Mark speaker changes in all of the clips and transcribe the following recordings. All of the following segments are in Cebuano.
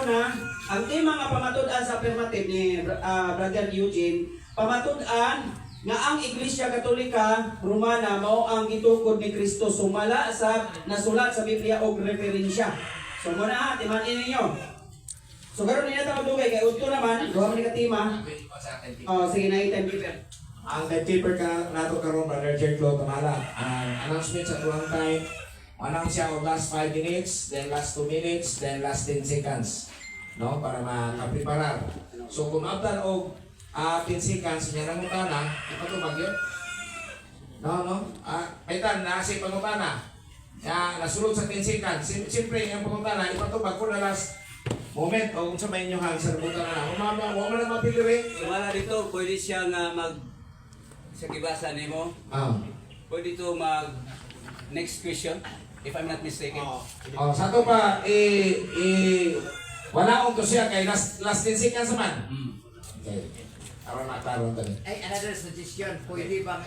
Speaker 1: karon ha, ang tema nga pamatud-an sa affirmative ni Brother Eugene, pamatud-an nga ang Iglesia Katolika Romana mao ang gitukod ni Kristo sumala sa nasulat sa Biblia og referensya. So mao na ha, timan ninyo. So karon niya ta magdugay kay udto naman, duha man ni ka tema. Oh, sige na, timekeeper.
Speaker 2: Ang timekeeper ka nato karon, Brother Jerko Tamala. Ang announcement sa tulang time, announce siya og last 5 minutes, then last 2 minutes, then last 10 seconds. No, para makapreparar. So kung maabtan og 10 seconds niya nangutana, ipatubag yun. No. Paitan na si pangutana. Ya, nasulod sa 10 seconds. Siyempre, ang pangutana ipatubag ko na last moment o kung sa may inyong hang sa na. Umama, wa man lang mapili rin.
Speaker 3: Sumala dito, pwede siya nga mag sa gibasa nimo. Pwede to mag next question, if I'm not mistaken.
Speaker 2: Oh, sa to pa eh eh wala to siya kay last last 10 seconds man. Okay. Aron maklaro to ni.
Speaker 4: Ay, another suggestion, pwede bang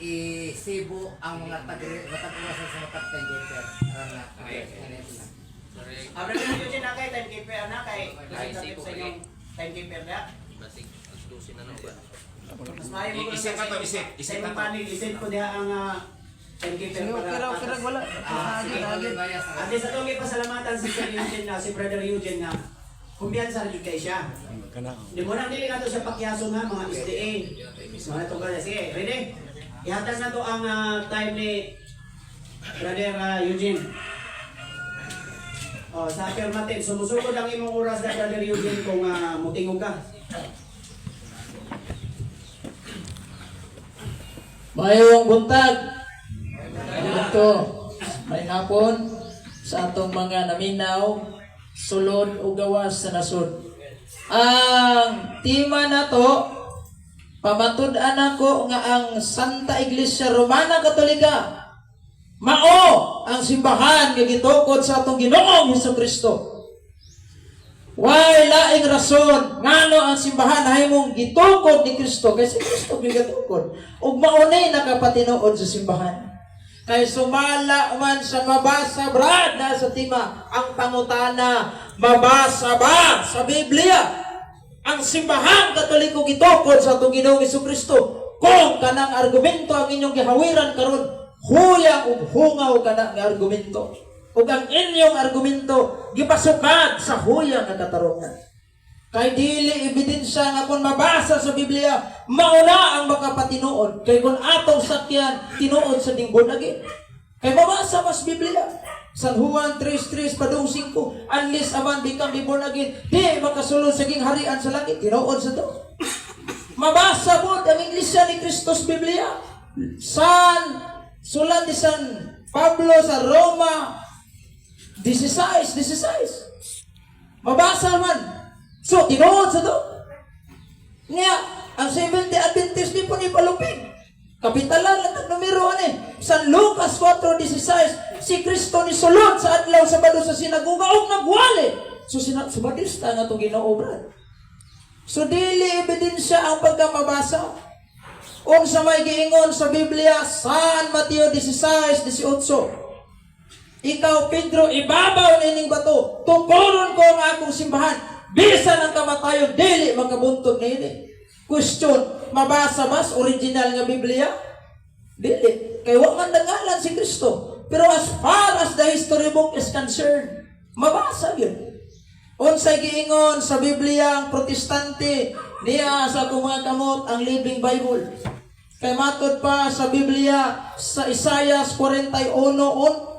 Speaker 4: i-sibo ang mga matag-urasan sa mga timekeeper? Aron na.
Speaker 3: Okay.
Speaker 4: Ano
Speaker 1: Ah, Brother Eugene, na kay timekeeper na kay representative sa inyong timekeeper na. Mas maayo mo
Speaker 2: Isip na to, isip. Isip
Speaker 1: Sa
Speaker 2: na
Speaker 1: imong
Speaker 2: to.
Speaker 1: panig, isip ko diha ang timekeeper para
Speaker 5: Okay wala.
Speaker 1: Ah, sige. Ate, sa itong ipasalamatan si Sir Eugene na, si Brother Eugene nga, kumpiyansa rin kay siya. Di mo nang dili na to sa pakyaso nga, mga SDA. Mga itong kanya. Sige, ready? Ihatag na to ang time ni Brother Eugene. Oh, sa affirmative, sumusugod ang imong oras na, Brother Eugene, kung mutingog ka.
Speaker 5: Mayong buntag. Ito, may hapon sa atong mga naminaw, sulod o gawas sa nasod. Ang tema nato, pamatud-an ako nga ang Santa Iglesia Romana Katolika mao ang simbahan nga gitukod sa atong Ginoong Hesus Kristo. Way laing rason ngano ang simbahan nahimong gitukod ni Kristo, kay si Kristo gitukod ug maunay nakapatinuod sa simbahan. Kay sumala man sa mabasa, brad, na sa tema ang pangutana, mabasa ba sa Biblia ang Simbahan Katoliko gitukod sa atong Ginoong Kristo? Kung kanang argumento ang inyong gihawiran karon, huyang ug hungaw kana nga argumento ug ang inyong argumento gipasukad sa huyang nga katarungan. Kay dili ebidensya nga kung mabasa sa Biblia, mauna ang makapatinuod. Kay kung atong sakyan, tinuod sa ding born again. Kay mabasa mas Biblia. San Juan 3:3 padung 5, "Unless a man become be born again, di makasulod sa gingharian sa langit." Tinuod sa to. Mabasa po ang Iglesia ni Kristos Biblia. San sulat ni San Pablo sa Roma 16:16. Mabasa man. So, tinuod sa to. Nga, ang Seventh-day Adventist di po ni palupig. Kapitalan lang ang numero ani. San Lucas 4:16, si Kristo ni sulod sa adlaw Sabado sa sinagoga ug nagwali. So sina Sabadista nga itong Ginoo, brad. So dili ebidensya ang pagkamabasa. Unsa may giingon sa Biblia, San Mateo 16:18? "Ikaw, Pedro, ibabaw nining bato. Tukoron ko ang akong simbahan. Bisan ang kamatayon, dili makabuntog niini." Question, mabasa ba sa original nga Biblia? Dili. Kay wa man nangalan si Kristo. Pero as far as the history book is concerned, mabasa yun. Unsay giingon sa Biblia ang Protestante, niya sa akong mga kamot ang Living Bible. Kay matod pa sa Biblia sa Isaiah 41:4,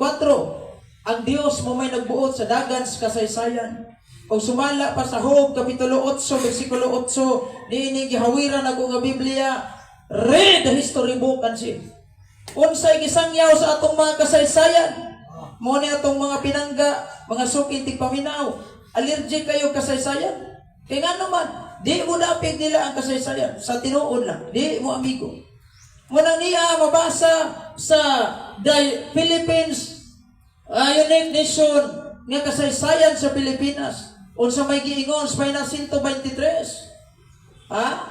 Speaker 5: ang Dios mo may nagbuot sa dagan sa kasaysayan. Ug sumala pa sa Job kapitulo 8 bersikulo 8, niini gihawiran ako nga Biblia, read the history book and see. Unsay gisangyaw sa atong mga kasaysayan? Mo ni atong mga pinangga, mga suki tigpaminaw. Allergic kayo kasaysayan. Kay nga naman, di mo dapig nila ang kasaysayan. Sa tinuod lang, di mo amigo. Muna niya mabasa sa the Philippines Unique Nation nga kasaysayan sa Pilipinas. Unsa may giingon sa Pahina 123? Ha?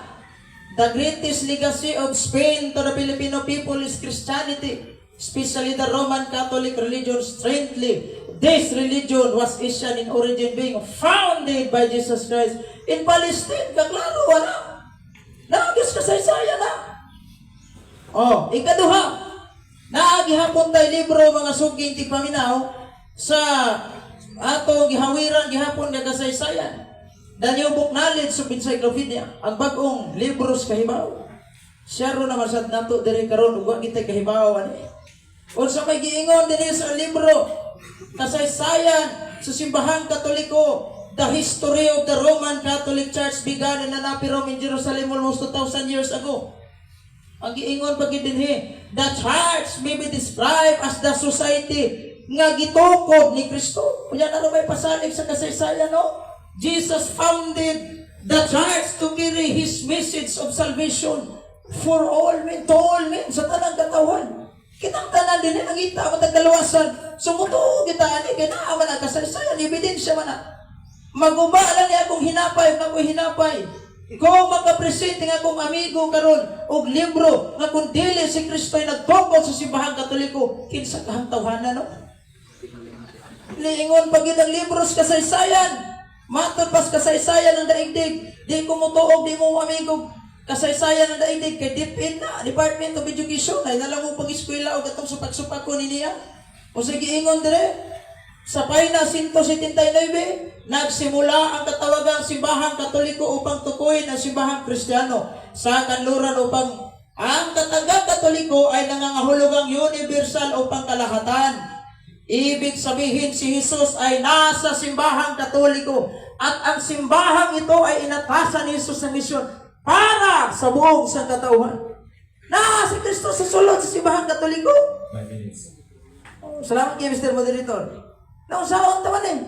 Speaker 5: "The greatest legacy of Spain to the Filipino people is Christianity." Especially the Roman Catholic religion strangely. This religion was Asian in origin, being founded by Jesus Christ in Palestine. Kaklaro, wala. Naagis kasaysayan na. Oh, ikaduha. Naa gihapon tay libro, mga suking tigpaminaw, sa ato gihawiran gihapon nga kasaysayan. The New Book Knowledge of Encyclopedia, ang bag-ong libros kahibaw. Share naman sad nato diri karon ug wa kitay kahibaw ani. Unsa may giingon dinhi sa libro kasaysayan sa Simbahang Katoliko? The history of the Roman Catholic Church began in Anapi Rome in Jerusalem almost 2,000 years ago. Ang giingon pa gid dinhi, the church may be described as the society nga gitukod ni Kristo. Unya na may pasalig sa kasaysayan, no? Jesus founded the church to carry His message of salvation for all men, to all men, sa tanang katawhan. Kitang tanan din nangita man tagkaluwasan. Sumutuo kita ani kay naa man ang kasaysayan, ebidensya man na. Maguba lang niya akong hinapay, ug ako'y hinapay. Kung makapresente nga akong amigo karon og libro nga kung dili si Kristo ay nagtukod sa Simbahang Katoliko, kinsa kahang tawhana, no? Niingon pa gid ang libro sa kasaysayan. Matod pas kasaysayan ng daigdig. Di ko motuog, di mo amigo. Kasaysayan ng daigdig kay DepEd na, Department of Education ay nalang mo pag-eskwela og atong supak-supak ko ni niya. O sige, ingon dire, sa Pahina 179, nagsimula ang katawagang Simbahang Katoliko upang tukuyin ang Simbahang Kristiyano sa kanluran upang ang katagang Katoliko ay nangangahulugang universal o pangkalahatan. Ibig sabihin, si Jesus ay nasa Simbahang Katoliko at ang simbahang ito ay inatasan ni Jesus sa misyon para sa buong sangkatauhan. Na si Kristo sa sulod sa Simbahang Katoliko.
Speaker 2: 5 minutes.
Speaker 5: Oh, salamat kay Mr. Moderator. Nausaon ta man eh.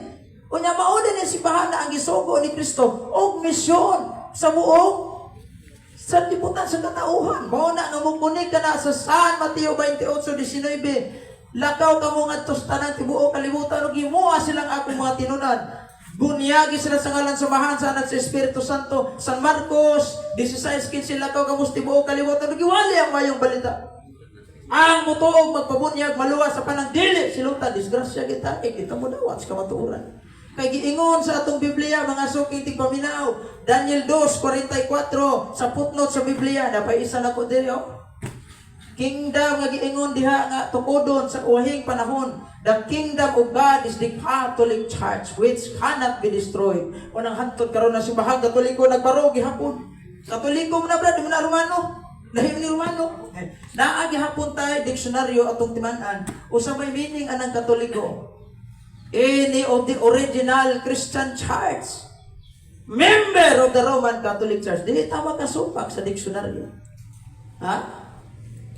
Speaker 5: Unya mao din ang simbahan na ang gisugo ni Kristo og misyon sa buong sa libutan sa katauhan. Mao na nga mukunig ka na sa San Mateo 28:19. Lakaw kamo ngadto sa tanang tibuok kalibutan ug himoa silang akong mga tinunan. Bunyagi sila sa ngalan sa Amahan, sa Anak, sa Espiritu Santo. San Marcos 16:15, lakaw kamo sa tibuok kalibutan ug giwali ang mayong balita. Ang mutuog magpabunyag maluwas sa panang dili silutan disgrasya kita eh kita mo dawat sa kamatuoran. Kay giingon sa atong Biblia, mga suking tigpaminaw, Daniel 2:44 sa footnote sa Biblia napay isa na ko diri, oh. Kingdom nga giingon diha nga tukodon sa uwahing panahon. The kingdom of God is the Catholic Church which cannot be destroyed. Unang hantod karon na Simbahang Katoliko nagbaro gihapon. Katoliko mo na, brad, di mo na Romano. Lahi ni Romano. Naa gihapon tayo diksyonaryo atong timan-an. Usa may meaning anang Katoliko? Any of the original Christian Church. Member of the Roman Catholic Church. Dili tama kasupak sa diksyonaryo. Ha?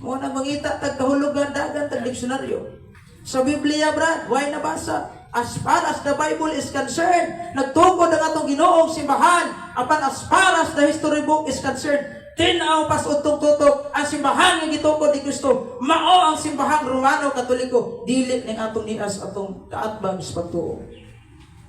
Speaker 5: Mo na mangita tag kahulugan dagan tag diksyonaryo. Sa Biblia, brad, why nabasa? As far as the Bible is concerned, nagtukod ang atong Ginoong simbahan. Apan as far as the history book is concerned, tin-aw pas utong tutok ang simbahan nga gitukod ni Kristo. Mao ang Simbahang Romano Katoliko. Dili ning atong nias atong kaatbang sa pagtuo.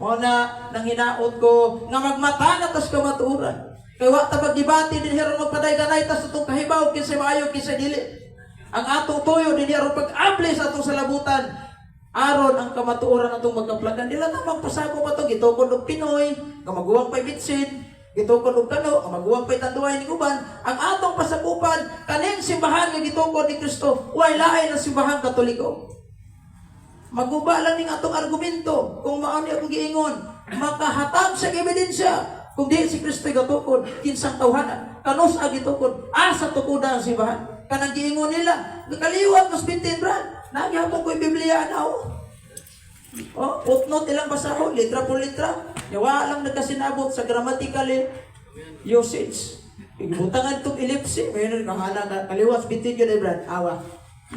Speaker 5: Mao na nang hinaot ko nga magmata na tas kamatuoran. Kay wa ta pagdebate dinhi aron magpaday-ganay tas atong kahibaw kinsay maayo, kinsay dili. Ang atong tuyo dinhi aron pag-abli sa atong salabutan aron ang kamatuoran atong magkaplagan. Dili ta magpasako pa to gitukod og Pinoy, nga maguwang pay bitsin, gitukod og kano, nga maguwang pay tanduay ning uban. Ang atong pasakupan kaning simbahan nga gitukod ni Kristo, way lain ang Simbahang Katoliko. Maguba lang ning atong argumento kung mao ni akong giingon. Makahatag sa ebidensya kung di si Kristo gatukod, kinsang tawhana, kanus ang gitukod, asa tukoda ang simbahan. Kanang giingon nila, kaliwat mas bintin, brad. Nagyapon ko yung Biblia na oh. Oh, footnote ilang basahon, litra por litra. Yawa lang nagkasinabot sa grammatical usage. Ibutangan itong ellipse, may kahana ka, kaliwat bintin yun eh, brad. Awa.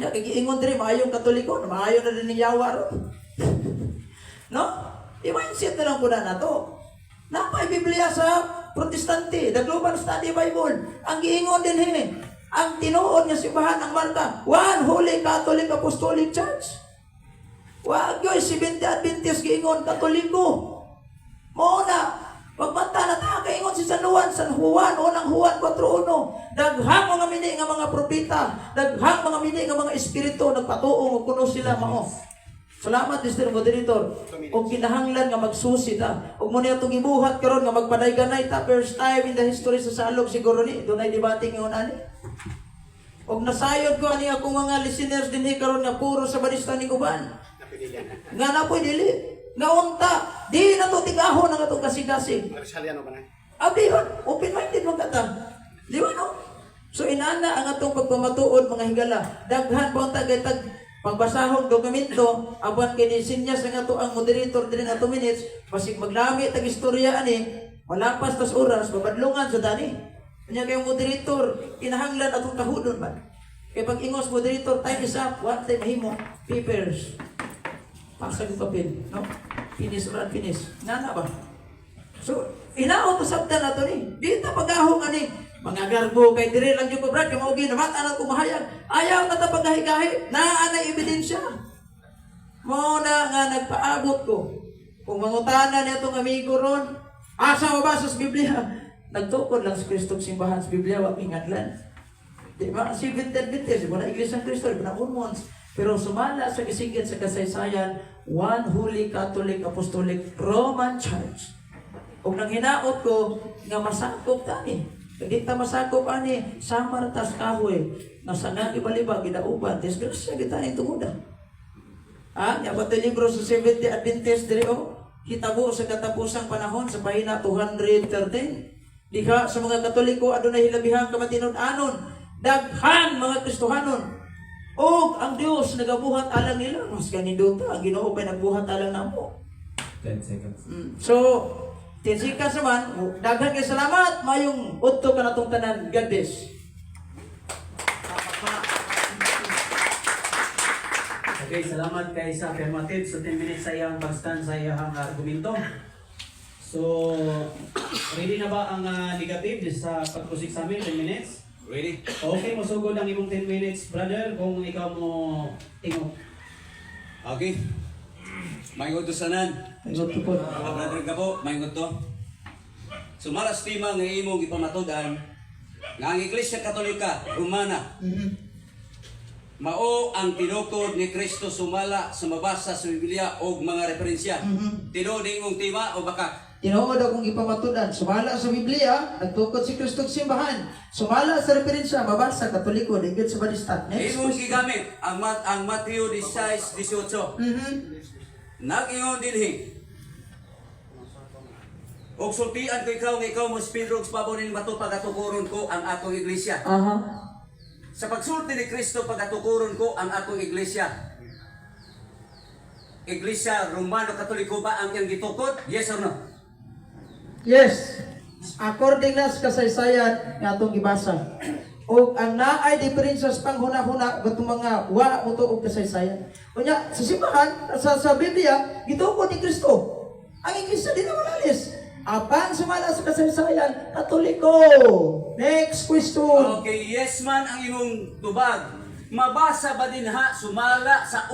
Speaker 5: Ya, kay giingon diri maayong Katoliko, maayo na din ni yawa ro. No? I-mindset na lang ko na nato. Napay Biblia sa Protestante, the Global Study Bible. Ang giingon din hini, ang tinuod nga simbahan ang marka, One Holy Catholic Apostolic Church. Wag yo'y Seventh Adventist giingon Katoliko. Mao na, pagmata na ta, kaingon si San Juan. San Juan, unang Juan 4:1. Daghang mga mini nga mga propeta, daghang mga mini nga mga espiritu nagpatuo nga kuno sila mao. Salamat, Mr. Moderator. Og kinahanglan nga magsusi ta. Og mo niya itong gibuhat karon nga magpanay-ganay ta, first time in the history sa Salog siguro ni dunay debate ngayon ani. Og nasayod ko ani akong mga listeners dinhi karon nga puro sa barista ni uban. Nga na po'y dili. Nga unta, di na to tigahon ang atong kasing-kasing. Abihon, open-minded man ka ta. Di ba, no? So inana ang atong pagpamatuod, mga higala. Daghan pa unta kay tag pagbasahong dokumento apan kini sinyas ang ato ang moderator diri na 2 minutes, basig maglami tag istorya ani, malapas tas oras babadlungan sa dani. Nya kay moderator kinahanglan atong kahudon ba. Kay pag ingos moderator, "Time is up," what time mahimo? Papers. Pasa yung papel, no? Finish or unfinish. Nana ba? So, inaot usab ta nato ni. Di ta pagahong ani mga garbo kay dire lang jud ko, brad, kay mao ginamata na ko mahayag. Ayaw na ta pagahigahi, naa na ebidensya. Mao na nga nagpaabot ko. Kung mangutana niya itong amigo ron, asa mabasa sa Biblia? Nagtukod lang sa Kristo simbahan sa Biblia, wa mingadlan. Di ba? Seventh Adventist, di ba na Iglesia ng Kristo, di ba na Mormons? Pero sumala sa gisigit sa kasaysayan, One Holy Catholic Apostolic Roman Church. Ug nang hinaot ko nga masakop tani. Di ta masakop ani, samar tas kahoy nga sa nga ibaliba gidauban, disgrasya kita ni tunguda. Ah, nya ba libro sa Seventh Day Adventist diri oh, hitabo sa katapusang panahon sa pahina 213. Diha sa mga Katoliko adunay hilabihang kamatinud-anon, daghan mga Kristohanon. Og ang Dios nagabuhat alang nila, mas ganindota ang Ginoo pay nagbuhat alang namo.
Speaker 2: 10 seconds.
Speaker 5: So, 10 seconds naman, daghan kay salamat, mayong udto kanatong tanan. God bless.
Speaker 1: Okay, salamat kay sa affirmative sa 10 minutes sa iyang pag-stand sa iyang argumento. So, ready na ba ang negative sa pag-proceed sa amin, 10 minutes?
Speaker 3: Ready?
Speaker 1: Okay, mosugod ang imong 10 minutes, brother, kung ikaw mo tingog.
Speaker 3: Okay. May to sanan.
Speaker 5: Udto po.
Speaker 3: Mga brother ka po, may to. Sumala sa tema nga imong gipamatud-an nga ang Iglesia Katolika Romana mao ang tinukod ni Kristo sumala sa mabasa sa Biblia og mga referensya. Tinuod imong tema o baka?
Speaker 5: Tinuod akong ipamatudan, sumala sa Biblia, nagtukod si Kristo sa simbahan. Sumala sa referensya, mabasa, Katoliko, ligid sa Barista. Next.
Speaker 3: Imong gigamit ang Mateo 16:18. Nag-ingon dinhi. Og sultian ko ikaw nga ikaw mo si Pedro ug sa ning bato pagatukuron ko ang akong iglesia. Sa pagsulti ni Kristo, "Pagatukuron ko ang akong iglesia." Iglesia Romano Katoliko ba ang iyang gitukod? Yes or no?
Speaker 5: Yes. According na sa kasaysayan nga atong gibasa. O ang naay diferensya sa panghuna-huna katong mga wa mo og kasaysayan. Unya sa simbahan sa Biblia gitukod ni Kristo. Ang iglesia di na malalis. Apan sumala sa kasaysayan, Katoliko. Next question.
Speaker 3: Okay, yes man ang imong tubag. Mabasa ba dinha sumala sa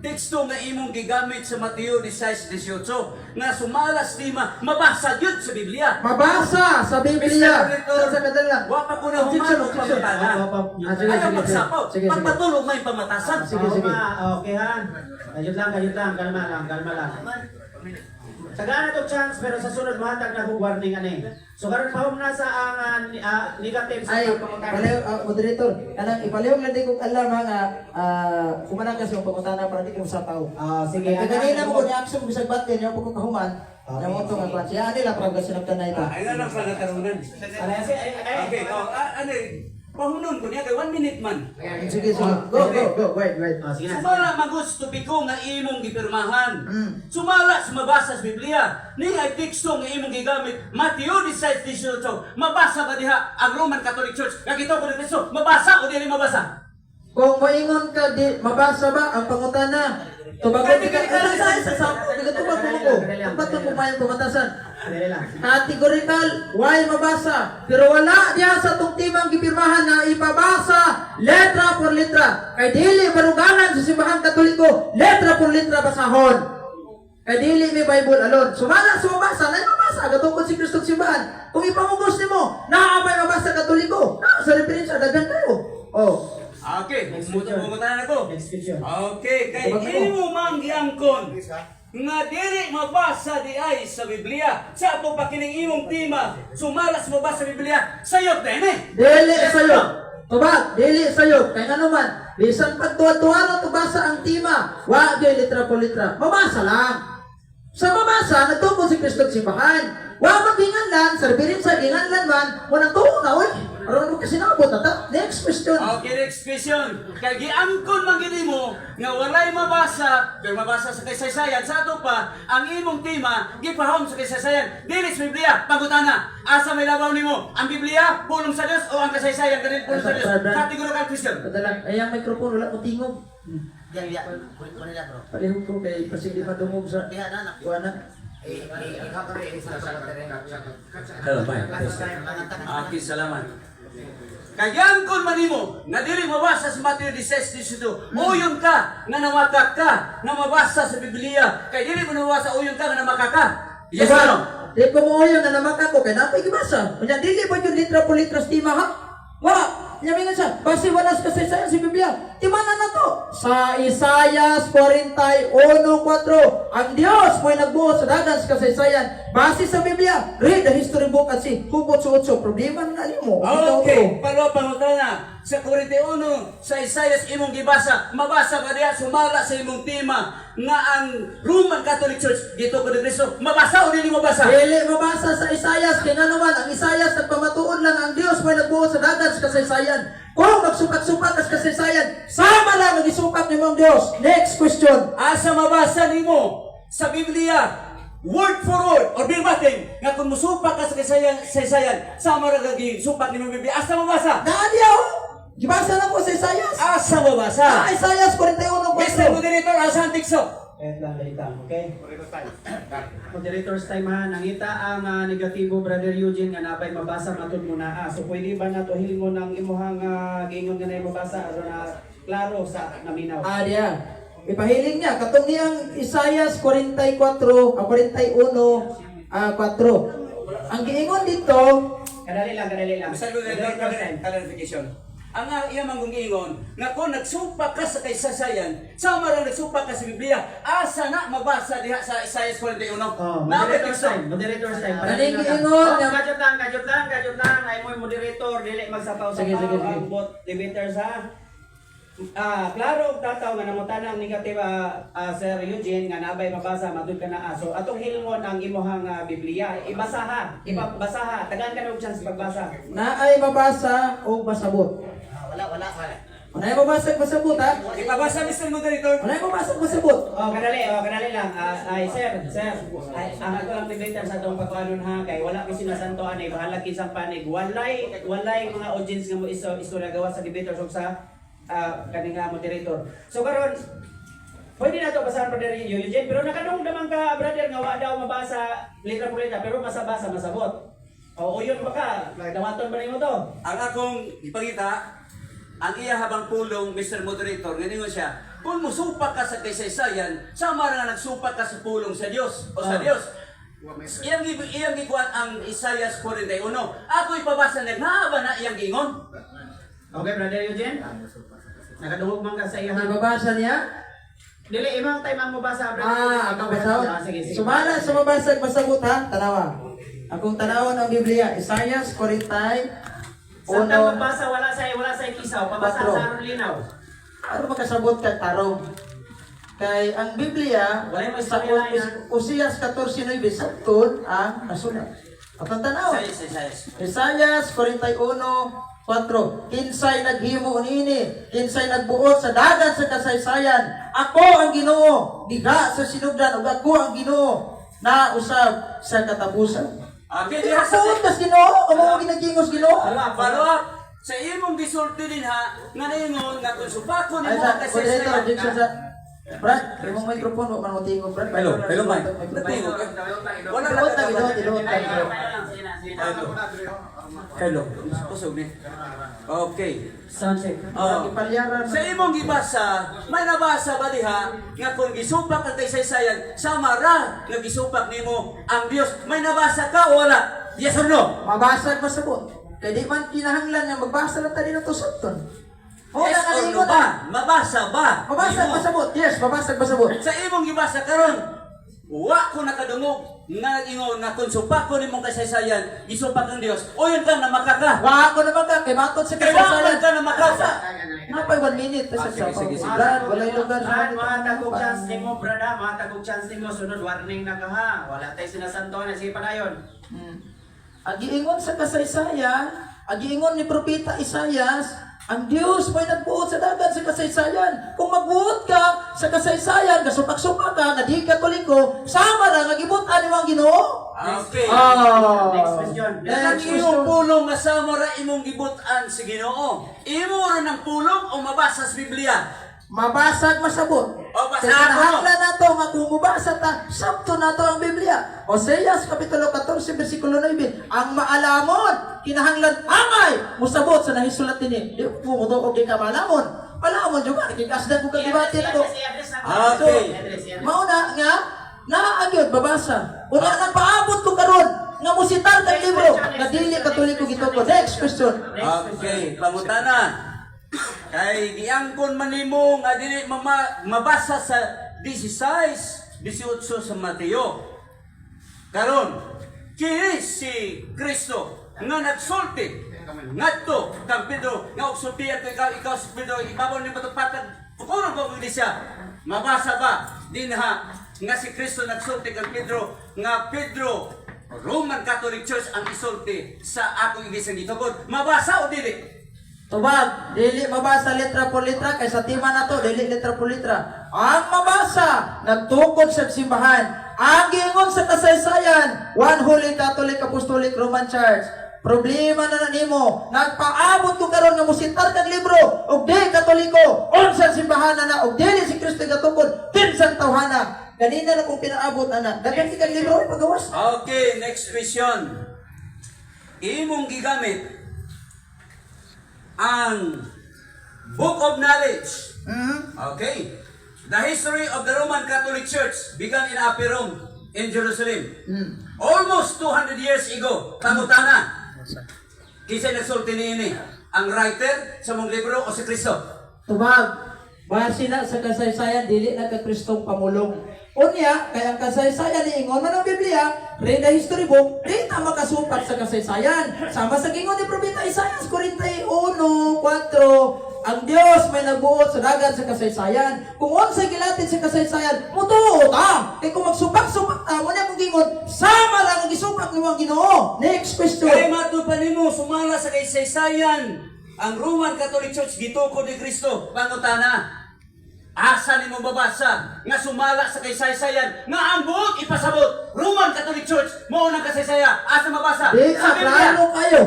Speaker 3: teksto nga imong gigamit sa Mateo 16:18 nga sumala sa tema mabasa gyud sa Biblia?
Speaker 5: Mabasa sa Biblia.
Speaker 3: Mr. Moderator,
Speaker 5: Sa kadala.
Speaker 3: wa pa ko na human
Speaker 5: Objection,
Speaker 3: og
Speaker 5: objection.
Speaker 3: pangutana.
Speaker 5: Ah, sige,
Speaker 3: Ayaw
Speaker 5: sige,
Speaker 3: magsapaw.
Speaker 5: sige, sige.
Speaker 3: Pagpatulog may pamatasan.
Speaker 5: Sige.
Speaker 4: Oo nga, okay han. Kayod lang, kayod lang. Kalma lang, kalma lang. Tagaan na to chance pero sa sunod mahatag na kong warning ani. So karon pahom na sa ang negative sa
Speaker 5: Ay,
Speaker 4: pangutana.
Speaker 5: palayo, moderator, kanang ipalihog lang di kong alam ha nga, kumanang kasi yung pangutana para di ko sa tao.
Speaker 4: Ah, sige.
Speaker 5: Kaya kanina mo ko ni-action bisag batin, yung ko kahuman,
Speaker 4: Okay,
Speaker 5: yung mo nga kwan. Siya ani lang para sinabtan na ito.
Speaker 3: Ah, ay na lang sa natarunan.
Speaker 4: Ay, ay, ay, ay.
Speaker 3: Okay, oh, ano, pahunon ko niya kay 1 minute man.
Speaker 5: Sige, sige. Go, go, go. Wait, wait.
Speaker 4: Ah, sige na.
Speaker 3: Sumala magusto ko nga imong gipirmahan. Sumala sa mabasa sa Biblia. Ni ay teksto nga imong gigamit Mateo 16:18. Mabasa ba diha ang Roman Catholic Church? Nga gituko ni Kristo, mabasa o dili mabasa?
Speaker 5: Kung moingon ka, di, mabasa ba ang pangutana? Tubagon ka, ano sa nagtubag mo ko. Ba't mo kumayang pamatasan?
Speaker 4: Dali lang.
Speaker 5: Categorical, why mabasa? Pero wala diha sa tong timang gipirmahan na ipabasa letra por letra. Kay dili baruganan sa simbahang Katoliko, letra por letra basahon. Kay dili may Bible alone. Sumala sa mabasa, na mabasa gatukod si Kristo sa simbahan. simbahan. Kung ipamugos nimo, naa may mabasa Katoliko. Naa sa referensya daghan kayo. Oh.
Speaker 3: Okay,
Speaker 4: Next question.
Speaker 3: mungutanan ako.
Speaker 4: Next question.
Speaker 3: Okay, kay
Speaker 5: Tubag ako.
Speaker 3: imo mang giangkon nga dili mabasa di ay sa Biblia. Sa ato pa kining imong tema, sumalas mabasa sa Biblia, sayop na ini.
Speaker 5: Dili sayo. Tubag, dili sayo. Kay ngano man, bisan pagtuwa-tuwa tubasa ang tema, wa gyud litra po litra. Mabasa lang. Sa mabasa, nagtukod si Kristo sa simbahan. Wa maginganlan, sa referensya ginganlan man, walang tuo na oy. Aron mo kasi naabot na ta. Next question.
Speaker 3: Okay, next question. Kay giangkon man gid mo nga walay mabasa, pero mabasa sa kasaysayan sa ato pa ang imong tema gipahom sa kasaysayan. Dili sa Biblia, pangutana. Asa may labaw nimo? Ang Biblia, pulong sa Dios o ang kasaysayan kanil pulong sa Dios? Categorical question.
Speaker 5: Padala, ay ang microphone wala ko tingog.
Speaker 6: Diyan, diyan. Kunin nila, bro.
Speaker 5: Palihog ko kay pasig di madungog sa
Speaker 6: Diyan, anak.
Speaker 5: kuana.
Speaker 6: Eh, eh, ikaw kami, eh,
Speaker 3: Hello, bye. Okay, salamat. Kayangkon man nimo nga dili mabasa sa Mateo 16:18. Uyon ka nga nawatak ka nga mabasa sa Biblia. Kay dili mo nabasa uyon ka nga namaka ka. Yes
Speaker 5: Diba?
Speaker 3: or no?
Speaker 5: Di ko mo na namaka ko kay napay gibasa. Unya dili ba yung litra po litra stima ha? Wala. Nya mingon siya, base wala sa kasaysayan sa Biblia. Timana na to. Sa Isayas 41:4, ang Dios mo'y nagbuot sa dagan sa kasaysayan. Base sa Biblia, read the history book at si hugot sa otso. Problema na nimo.
Speaker 3: Okay, palo pangutana sa 41 sa Isaias imong gibasa, mabasa ba diha sumala sa imong tema nga ang Roman Catholic Church gituko ni Kristo. Mabasa o dili mabasa?
Speaker 5: Dili mabasa sa Isayas kay ngano man ang Isayas nagpamatuod lang ang Dios may nagbuot sa dagat sa kasaysayan. Kung magsupak-supak ka sa kasaysayan, sama lang ang isupak nimo ang Dios. Next question.
Speaker 3: Asa mabasa nimo sa Biblia word for word or verbatim nga kung musupak ka sa kasaysayan, kasaysayan sama ra kag supak nimo Biblia. Asa mabasa?
Speaker 5: Naadiyaw. Gibasa na ko sa Isayas.
Speaker 3: Asa mabasa?
Speaker 5: Ah, Isayas 41:4.
Speaker 3: Mr. Moderator, asa ang teksto?
Speaker 4: Wait lang, dali lang, okay? Moderator's time ha, nangita ang negatibo Brother Eugene nga nabay mabasa matud mo naa. So pwede ba nato hilingon ang imuhang giingon nga nay mabasa aron na klaro sa naminaw.
Speaker 5: Ah, diya. Ipahiling niya katong niyang Isayas 44, 41, 4. Ang giingon dito,
Speaker 4: Kadali lang, kadali lang.
Speaker 3: Mr. Moderator,
Speaker 4: Moderator's time.
Speaker 3: clarification. Ang iya manggong ingon, nga kung nagsupak ka sa kaysasayan, sama ra nagsupak ka sa Biblia, asa na mabasa diha sa Isaiah 41.
Speaker 4: Oh,
Speaker 3: Naa ba
Speaker 4: moderator's
Speaker 3: teksto?
Speaker 4: time, moderator's time.
Speaker 5: Kaning
Speaker 4: Padali lang.
Speaker 5: giingon
Speaker 4: Oh,
Speaker 5: nga-
Speaker 4: kadyot lang, kadyot lang, kadyot lang. Ay mo'y moderator, dili magsapaw-sapaw
Speaker 5: Sige, sige, sige.
Speaker 4: ang bot debaters ha. Ah, klaro og tataw nga namutana ang negative Sir Eugene nga nabay mabasa matud ka na aso. Atong hilngon ang imuhang Biblia. Ibasa ha, ibabasa ha. Tagaan ka na og chance pagbasa.
Speaker 5: naay mabasa o masabot.
Speaker 6: Wala, wala, wala.
Speaker 5: Naay mabasa o masabot ha.
Speaker 3: Ipabasa Mr. Moderator.
Speaker 5: Naay mabasa o masabot.
Speaker 4: Oh, kadali lang. Ah, ay sir, sir. Ay, ang ako lang debater sa atong pagkuanon ha kay wala ko sinasanto ani bahala kinsang panig. Walay walay mga audience nga mo iso istorya gawa sa debaters ug sa kaning nga moderator. So karon pwede na to basahan Brother Eugene pero nakadungog naman ka brother nga wa daw mabasa litra por letra pero masabasa masabot. O uyon ba ka? Dawaton ba nimo to?
Speaker 3: Ang akong ipangita, ang iya habang pulong, Mr. Moderator, ngayon siya, kung musupak ka sa kasaysayan, sama ra nga nagsupak ka sa pulong sa Dios o sa Dios. Iyang gikuan ang Isaiah 41. Ako ipabasa na naa ba na iyang giingon?
Speaker 4: Okay, Brother Eugene? Nakadungog man ka sa iya.
Speaker 5: Ang mabasa niya?
Speaker 4: Dili imong time ang mabasa, brother.
Speaker 5: Ah, akong basahon.
Speaker 4: Ah, sige, sige.
Speaker 5: Sumala sa mabasa at masabot ha, tanawa. Akong tanawon ang Biblia, Isayas 41.
Speaker 4: Samtang magbasa wala sa kisaw, pabasa
Speaker 5: Patro.
Speaker 4: sa aron linaw.
Speaker 5: Aron makasabot ka tarong. Kay ang Biblia,
Speaker 4: Walay mo
Speaker 5: sa
Speaker 4: istorya na.
Speaker 5: Osias 14:9 sabton ang nasulat. Atong tanawon.
Speaker 3: Isaiah, Isaiah.
Speaker 5: Isayas 41:4. Kinsay naghimo niini, kinsay nagbuot sa dagat sa kasaysayan. Ako ang Ginoo, diha sa sinugdan ug ako ang Ginoo na usab sa katapusan.
Speaker 3: Okay, diha sa
Speaker 5: Nagbuot kas Ginoo, amo ginagingos Ginoo.
Speaker 3: Follow up. Sa imong gisulti din ha, nga naingon nga kung supakon
Speaker 5: Ay
Speaker 3: nimo
Speaker 5: sa
Speaker 3: ang
Speaker 5: moderator objection
Speaker 3: kasaysayan.
Speaker 5: sa Brad, imong microphone wa man mo tingog Brad.
Speaker 3: Hello, hello Mike. Natingog ka? Wala
Speaker 5: Tinuod na tinuod, tinuod na.
Speaker 3: Hello. Hello. Kusog ni. Okay.
Speaker 4: Sound check.
Speaker 3: Oh.
Speaker 5: Ipalyaran.
Speaker 3: Sa imong gibasa, may nabasa ba diha nga kung gisupak ang kasaysayan, sama ra nga gisupak nimo ang Dios. May nabasa ka o wala? Yes or no?
Speaker 5: Mabasag masabot. Kay di man kinahanglan nga magbasa lang ta dito sabton. O
Speaker 3: Yes
Speaker 5: na
Speaker 3: or no
Speaker 5: kalingon
Speaker 3: ba? Mabasa ba?
Speaker 5: Mabasag
Speaker 3: Nimo?
Speaker 5: masabot. Yes, mabasag masabot.
Speaker 3: Sa imong gibasa karon, wa ko nakadungog nga nag-ingon nga kung supakon nimong kasaysayan, gisupak ang Dios. Uyon ka na makaka.
Speaker 5: Wa ko naman ka kay matod sa
Speaker 3: Kay wa man
Speaker 5: kasaysayan.
Speaker 3: ka na makaka.
Speaker 5: Napay 1 minute sa
Speaker 3: Ah, sige, sige, sige.
Speaker 5: Brad, walay lugar sa
Speaker 4: Brad, mahatag og chance nimo, brad, ha? Mahatag og chance nimo. Sunod warning na ka, ha? Wala tay sinasanto na. Sige, padayon.
Speaker 5: Ang giingon sa kasaysayan, ang giingon ni Propeta Isayas, ang Diyos may nagbuot sa dagat sa kasaysayan. Kung magbuot ka sa kasaysayan, kasupak-supak ka, nga di katoliko, sama ra nga gibutan nimo ang Ginoo.
Speaker 3: Okay.
Speaker 5: Ah.
Speaker 4: Next question.
Speaker 5: Next
Speaker 3: Ang
Speaker 5: question.
Speaker 3: iyong pulong nga sama ra imong gibutan sa Ginoo. Imo ra ng pulong o mabasa sa Biblia?
Speaker 5: Mabasag masabot.
Speaker 3: O, basa
Speaker 5: Kaya
Speaker 3: ako.
Speaker 5: kinahanglan nato nga kung mubasa ta, sabto nato ang Biblia. Oseas kapitulo 14 bersikulo 9, ang maalamon kinahanglan angay musabot sa nahisulat dinhi. Di ko mo og di ka maalamon. Maalamon jud ka nakigasdan ko kag debate nako.
Speaker 4: I-address na.
Speaker 3: Okay.
Speaker 4: I-address, i-address.
Speaker 5: Mauna nga naa gyud babasa. Una nang paabot ko karon nga musitar kag libro nga dili katoliko gituko. Next question.
Speaker 4: Next question.
Speaker 3: Okay, pangutana. Kay giangkon man nimo nga dili mabasa sa 16, 18 sa Mateo. Karon, kini si Kristo nga nagsulti ngadto kang Pedro nga og sultian ko ikaw, ikaw si Pedro, ibabaw ni matupatag tukuron ko ang iglesia. Mabasa ba dinha nga si Kristo nagsulti kang Pedro nga Pedro, Roman Catholic Church ang isulti sa akong iglesia gitugod? Mabasa o dili?
Speaker 5: Tubag, dili mabasa letra por letra kay sa tema nato dili letra por letra. Ang mabasa nagtukod sa simbahan, ang giingon sa kasaysayan, One Holy Catholic Apostolic Roman Church. Problema na na nimo, nagpaabot ko karon nga musitar kag libro og di katoliko, unsa simbahan na na og dili si Kristo gatukod, kinsang tawhana. Kanina na kong pinaabot ana. Daghan kag libro pagawas.
Speaker 3: Okay, next question. Imong gigamit ang Book of Knowledge. Okay. The history of the Roman Catholic Church began in Upper Rome in Jerusalem. Almost 200 years ago. Pangutana. Kinsa nagsulti niini? Ang writer sa mong libro o si Kristo?
Speaker 5: Tubag, base na sa kasaysayan, dili na ka Kristong pamulong. Unya, kay ang kasaysayan ni ingon man ang Biblia, read the history book, di ta makasupat sa kasaysayan. Sama sa gingon ni Propeta Isaias 41:4, ang Dios may nagbuot sa dagat sa kasaysayan. Kung unsa gilatid sa kasaysayan, mutuo ta. Kay kung magsupak-supak ta, mo na akong gingon, sama lang ang gisupak nimo ang Ginoo. Next question.
Speaker 3: Kay matud pa nimo sumala sa kasaysayan ang Roman Catholic Church gitukod ni Kristo. Pangutana. Asa nimo mabasa nga sumala sa kaysaysayan nga ang buot ipasabot Roman Catholic Church mao nang kasaysaya? Asa mabasa?
Speaker 5: Di,
Speaker 3: Sa
Speaker 5: ah,
Speaker 3: Biblia.
Speaker 5: klaro kayo.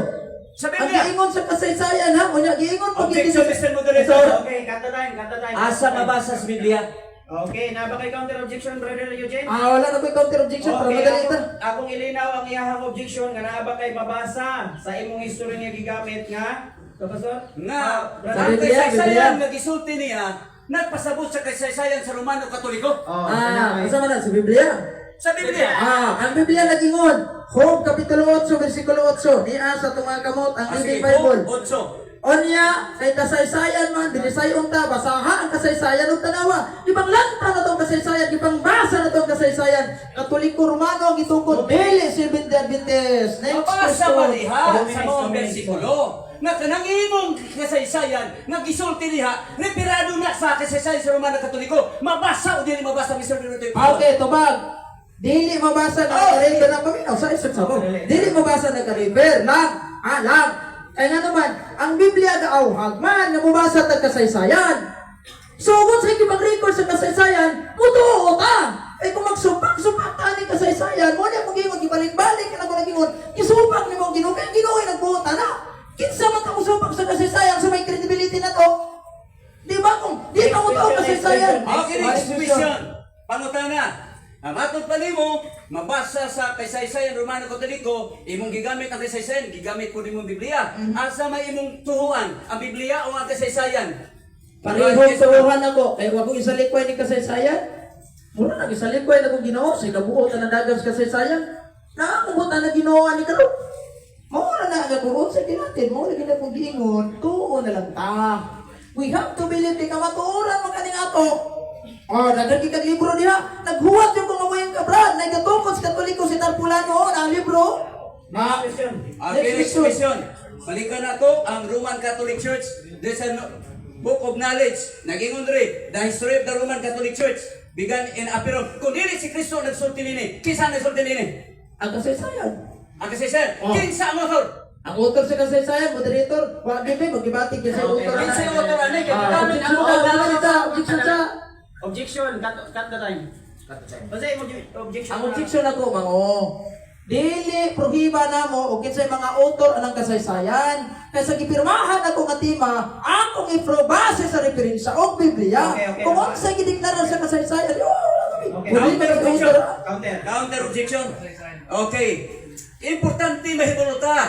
Speaker 3: Sa
Speaker 5: Ang
Speaker 3: Biblia.
Speaker 5: giingon sa kasaysayan ha, unya giingon pag
Speaker 3: Objection, Mr. Moderator.
Speaker 4: Okay, kanta time, kanta time.
Speaker 3: Asa mabasa sa Biblia?
Speaker 4: Okay, na ba kay counter objection, Brother Eugene?
Speaker 5: Ah, wala na ko'y counter objection para
Speaker 4: Okay,
Speaker 5: madali ta.
Speaker 4: akong ilinaw ang iyahang objection nga naa ba kay mabasa sa imong history nga gigamit nga Professor?
Speaker 3: Nga
Speaker 4: Ah,
Speaker 3: ang
Speaker 4: brother.
Speaker 5: Sa Biblia,
Speaker 3: kasaysayan
Speaker 5: Biblia.
Speaker 3: nga gisulti niya nagpasabot sa kasaysayan sa Romano Katoliko.
Speaker 4: Oh,
Speaker 5: Ah, asa man na sa Biblia?
Speaker 3: Sa Biblia.
Speaker 5: Ah, ang Biblia nagingon. Job kapitulo 8 versikulo 8. Niya sa itong mga kamot ang
Speaker 3: Ah,
Speaker 5: Living
Speaker 3: sige,
Speaker 5: Bible.
Speaker 3: Otso.
Speaker 5: Onya, kay kasaysayan man, dinisayon ta, basaha ang kasaysayan ug tanawa. Gipang lanta na tong kasaysayan, gipang basa na tong kasaysayan. Katoliko Romano ang gitukod, dili Seventh Adventist. Next
Speaker 3: Mabasa
Speaker 5: question.
Speaker 3: ba diha sa mga bersikulo nga kanang imong kasaysayan nga gisulti diha referado na sa kasaysayan sa Romano Katoliko? Mabasa o dili mabasa, Mr. Moderator?
Speaker 5: Okay, tubag. Dili mabasa na ka-refer na paminaw sa isang sabon. Dili mabasa na ka-refer lang. Ah, lang. Kaya nga naman, ang Biblia daw man nga mabasa tag kasaysayan. So, kung sa ibang record sa kasaysayan, mutuo ta. Eh kung magsupak-supak ta ni kasaysayan, mo na mong gingon, gibalik-balik ka na ko nagingon, gisupak ni mong Ginoo, kaya Ginoo ay nagbuot na. Kinsa man ta musupak sa kasaysayan sa may credibility na to? Di ba kung di ba mo to kasaysayan?
Speaker 3: Okay, next question. Pangutana. Ang matod pa nimo, mabasa sa kasaysayan Romano Katoliko, imong gigamit ang kasaysayan, gigamit po nimong Biblia. Asa may imong tuhuan, ang Biblia o ang kasaysayan?
Speaker 5: Parehong turuhan ako. Kaya wag kong isalikway ni kasaysayan. Mura nang isalikway na kong Ginoo sa ikabuot na dagan sa kasaysayan. Naakong ta na Ginoo ani karon. Mao na na nga kung unsa ginatin, mao lagi na kung giingon, tuo na lang ta. We have to believe kay kamatuoran man kaning ato. Oh, daghan kag libro diha. Naghuwat yung kung amoy ka, Brad. Nagatukod sa Katoliko si Tarpulano na ang libro.
Speaker 1: Ma,
Speaker 4: Question.
Speaker 1: okay, next question. Balikan na to ang Roman Catholic Church. There's a book of knowledge. Nagingon rin, the history of the Roman Catholic Church began in Aperon. Kung dili si Kristo nagsulti nini, kinsa nagsulti nini?
Speaker 5: Ang kasaysayan.
Speaker 1: Ang kasaysayan,
Speaker 5: Oh.
Speaker 1: kinsa ang author?
Speaker 5: Ang author sa kasaysayan, moderator, wa gyud may magdebate gyud sa
Speaker 4: Okay.
Speaker 5: author.
Speaker 1: Kinsa ang author ani? Kay
Speaker 5: Ah,
Speaker 1: gigamit ang
Speaker 5: objection
Speaker 1: book
Speaker 5: ta,
Speaker 1: of knowledge.
Speaker 5: objection ta, objection ta.
Speaker 4: Objection, cut the time.
Speaker 6: Cut the time.
Speaker 4: Unsa imong objection?
Speaker 5: Ang objection ako, mango. Dili prohiba namo og kinsay mga author anang kasaysayan. Kaysa gipirmahan ako nga tema, akong i-prove base sa referensya og Biblia.
Speaker 4: Okay.
Speaker 5: Kung unsay gideklara sa kasaysayan, oh, wala kami.
Speaker 4: Okay.
Speaker 5: Pwede
Speaker 1: Counter
Speaker 5: man ang
Speaker 1: objection.
Speaker 5: author.
Speaker 4: Counter.
Speaker 1: Counter objection. Okay. Importante mahibalo ta.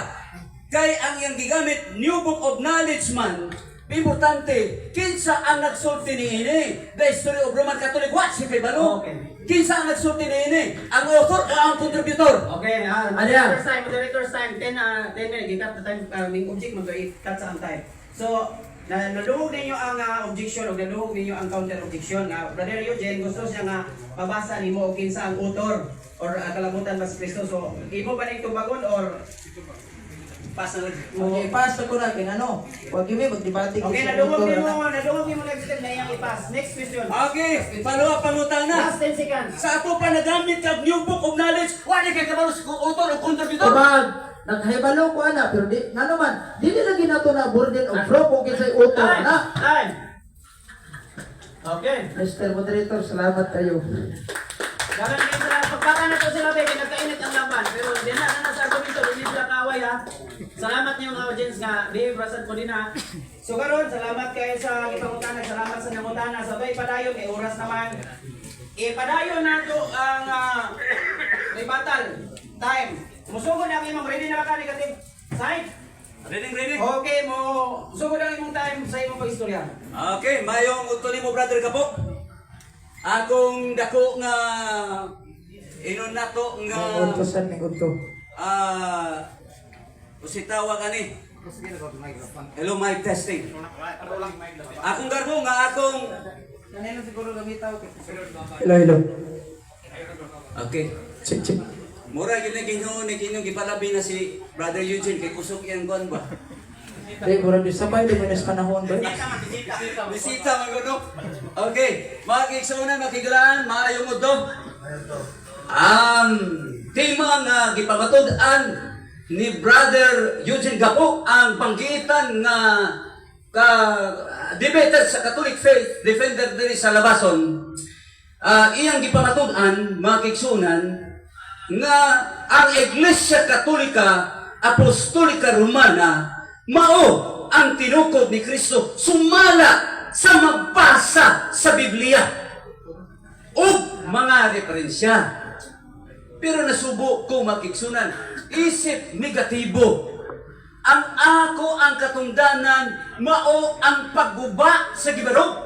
Speaker 1: Kay ang iyang gigamit New Book of Knowledge man, importante kinsa ang nagsulti niini? The history of Roman Catholic, what si Kibalo?
Speaker 4: Okay.
Speaker 1: Kinsa ang nagsulti niini? Ang author o ang contributor?
Speaker 4: Okay,
Speaker 5: Ano yan?
Speaker 4: moderator's time, moderator's time, 10 minutes, gi-cut the time, ning object mo i-cut sa ang time. So, na naduhog ninyo ang objection o naduhog ninyo ang counter objection nga Brother Eugene gusto siya nga mabasa nimo og kinsa ang author or kalabutan ba si Kristo. So, imo ba ning tubagon or
Speaker 1: Pass na lang.
Speaker 5: Okay, pass ako na kay ano. Wa gyud may magdebate gyud
Speaker 4: Okay,
Speaker 5: sa
Speaker 4: naduhog
Speaker 5: author.
Speaker 4: nimo,
Speaker 5: ana.
Speaker 4: naduhog nimo negative na iyang ipass. Next question.
Speaker 1: Okay, follow up pangutana.
Speaker 4: Last 10 seconds.
Speaker 1: Sa ato pa nagamit kag New Book of Knowledge, wala kay kabalo sa author o contributor.
Speaker 5: Tubag, naghibalo ko ana pero di ngano man dili lagi nato na burden of proof kung kinsay author
Speaker 4: Time.
Speaker 5: na.
Speaker 4: Time. Okay.
Speaker 5: Mr. Moderator, salamat kayo.
Speaker 4: Dagan kayo sila, pagpaka na to sila, be, nagkainit ang laban. Pero di na na sa argumento, di sila kaaway ha. Salamat niyo mga audience nga, di brasad ko din ha. So karon, salamat kayo sa gipangutana, salamat sa nangutana. Sabay padayon kay oras naman. Ipadayon nato ang rebuttal time. Musugod ang imong ready na ba ka negative side?
Speaker 1: Ready, ready.
Speaker 4: Okay mo, sugod ang imong time sa imong pag-istorya.
Speaker 1: Okay, mayong udto nimo, brother Kapo. Akong dako nga inon nato nga
Speaker 5: May udto sad, may udto.
Speaker 1: Usitawa kani. Hello, mic testing. Akong garbo nga akong
Speaker 5: Hello, hello.
Speaker 1: Okay.
Speaker 5: Check, check.
Speaker 1: Mura gyud na Ginoo ni Ginoo gipalabi na si Brother Eugene kay kusog iyang kuan ba.
Speaker 5: Di, murag di sabay, di minus panahon ba?
Speaker 1: Bisita man gud. Okay, mga kaigsuonan, makigalaan, maayong udto. Ang tema nga gipamatud-an ni Brother Eugene Gapo ang panggitan nga ka debater sa Catholic Faith Defender diri sa Labason. Iyang gipamatud-an, mga kaigsuonan, nga ang Iglesia Katolika Apostolika Romana mao ang tinukod ni Kristo sumala sa mabasa sa Biblia ug mga referensya. Pero nasubo ko, makiksunan, isip negatibo. Ang ako ang katungdanan, mao ang pagguba sa gibarog.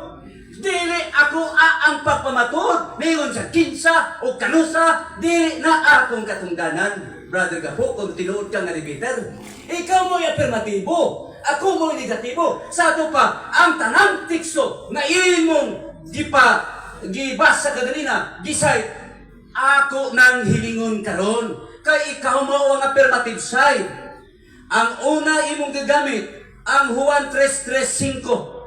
Speaker 1: Dili ako a ang pagpamatud, ningon sa kinsa o kanusa, dili na akong katungdanan. Brother Gapo, kung tinuod ka nga debater, ikaw mo'y afirmatibo, ako mo'y negatibo. Sa ato pa, ang tanang tikso nga imong gipa gibasa kaganina, gisay, ako nang hilingon karon kay ikaw mao ang affirmative side. Ang una imong gigamit ang Juan 3:35.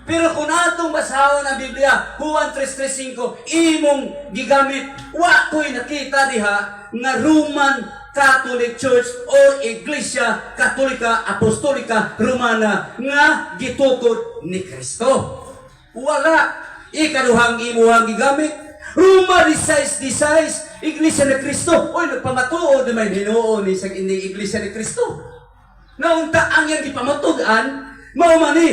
Speaker 1: Pero kung atong basahon ang Biblia, Juan 3:35, imong gigamit, wa ko'y nakita diha nga Roman Catholic Church or Iglesia Katolika Apostolika Romana nga gitukod ni Kristo. Wala. Ikaduhang imuhang gigamit, Roma 16:16, Iglesia ni Kristo. Oy, nagpamatuod naman Ginoo ni sa ini Iglesia ni Kristo. Naunta ang iyang gipamatud-an, mao man ni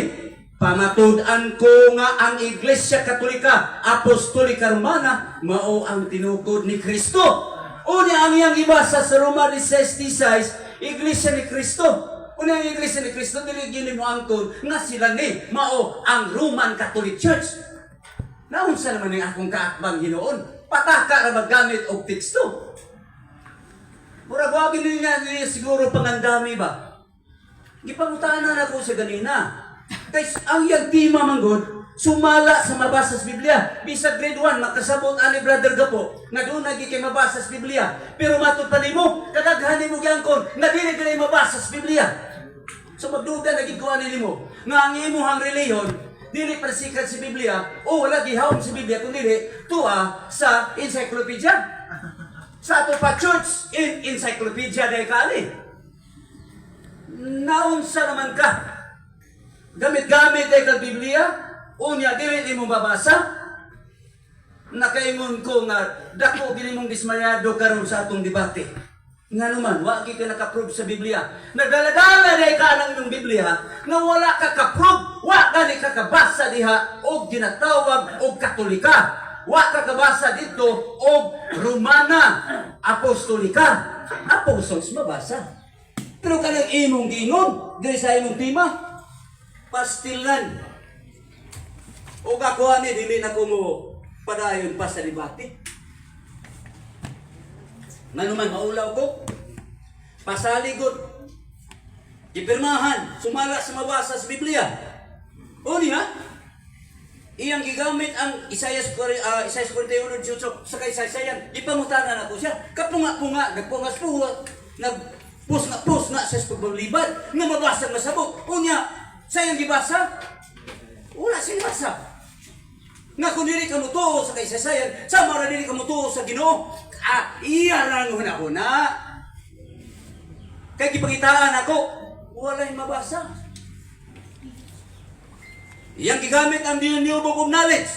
Speaker 1: pamatud-an ko nga ang Iglesia Katolika Apostolika Romana mao ang tinukod ni Kristo. Unya ang iyang ibasa sa Roma 16:16, Iglesia ni Kristo. Unya ang Iglesia ni Kristo dili gyud mo angkon nga sila ni mao ang Roman Catholic Church. Naunsa naman ning akong kaakbang hinuon? Pataka ra maggamit og teksto. Murag
Speaker 3: Murag wagi niya niya siguro pangandami ba? Gipangutana na ko sa ganina. Kay ang iyang tema manggod, sumala sa mabasa sa Biblia. Bisag grade 1, makasabot ani, Brother Gapo, nga doon nagi kay mabasa sa Biblia. Pero matod pa nimo, kadaghan nimo gyangkon, nga dili dili mabasa sa Biblia. So magduda na gid ko ani nimo nga ang imuhang relihiyon dili prasikan sa Biblia o wala gihawom sa Biblia kun dili tuwa sa encyclopedia. Sa ato pa Church in Encyclopedia dahil kaali. Naunsa naman ka? Gamit-gamit ay kag Biblia, unya dili nimo mabasa. Nakaingon ko nga dako gini mong dismayado karon sa atong debate. Nga naman, wa gyud ka naka-prove sa Biblia. Nagdaladala na ka ng imong Biblia nga wala ka ka-prove, wa gani ka kabasa diha og ginatawag og Katolika. Wa ka kabasa dito og Romana Apostolika. Apostles mabasa. Pero kanang imong giingon diri sa imong tema, pastilan. Og ako ani dili na ko mo padayon pa sa debate. Ngano man maulaw ko, pasaligod, gipirmahan, sumala sa mabasa sa Biblia. O niya, iyang gigamit ang Isaias 41:18 sa kasaysayan. Gipangutanan ako siya. Kapunga-punga, nagpungas-punga, nagpus nga sa paglibad, nga mabasa masabot. Unya, sa iyang gibasa, wala siya gibasa. Nga kung dili ka mutuo sa kasaysayan, sama ra dili ka mutuo sa Ginoo. Ah, iya ra ang huna-huna. Kay gipangitaan ako, walay mabasa. Iyang gigamit ang New Book of Knowledge.